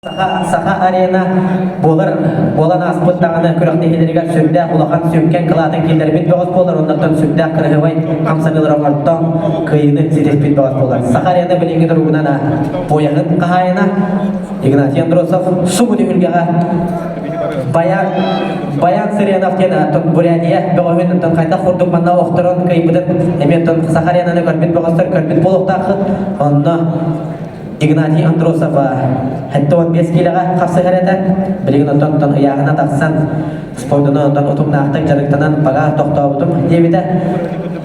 Саха, Саха арена буолар буолан ааспыт даҕаны күрэхтэһиилэригэр сүрдээх улахан сүҥкэн кылаатын киллэрбит бөҕөс буолар, оннуттан сүрдээх кыраһыабай хамсаныылар оҥортоон кыайыыны ситиспит бөҕөс буолар. Саха арена билиҥҥи туругунан пояһын хаһаайына Игнатий Андросов субу түһүлгэҕэ Баян Баян Сыренов диэн Бурятия бөҕөһүн оттон хайдах курдук манна охторон кыайбытын эмиэ оттон Саха аренаны көрбүт бөҕөстөр көрбүт буолуохтааххыт. Онно Игнатий Андросов 75 киилэҕэ хапсыһар этэ. Билигин онтон онтон ыйааһына тахсан спордунан онтон утумнаахтык дьарыктанан бага тохтообутум диэбитэ.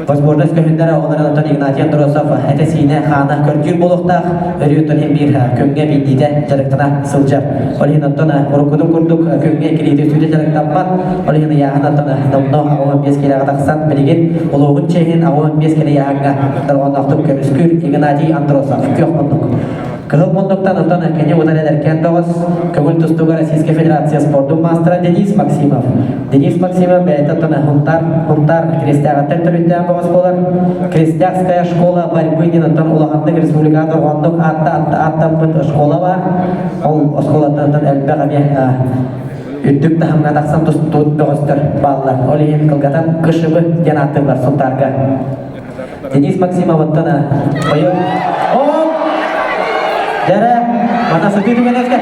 Возможность көһүннэрэ оҕолорун онтон Игнатий Андросов этэ-сиинэ хаана көрдүүр буолуохтаах. Өрүү оттон иһин биир күҥҥэ биирдиитэ дьарыктана сылдьар. Ол иһин оттон уруккутун курдук күҥҥэ иккилиитэ үстүүтэ дьарыктаммат. Ол иһин ыйааһын оттон номнуо 85 киилэҕэ тахсан билигин улууһун чиэһин 85 килэ ыйааһыҥҥа дорҕоонноохтук көмүскүүр Игнатий Андросов күөх муннук. Кыһыл муннуктан оттон кини утары эдэркээн бөҕөс көҥүл тустууга Российскай Федерация спордун маастара Денис Максимов. Денис Максимов бэйэтэ оттон Хунтар, Хунтар Крестяҕыттан төрүттээх бөҕөс буолар. Крестяхская школа борьбы диэн оттон улаханнык республикаҕа дорҕооннук аатта ааттаммыт школа баар. Ол оскуолаттан оттон элбэх эмиэ үрдүк таһымҥа тахсан тустуут бөҕөстөр бааллар. Ол иһин кылгатан КШБ диэн ааттыыллар Сунтаарга. Денис Максимовыттан быйыл Оп! Дьэрэ, мана сытыы түгэнэскэ.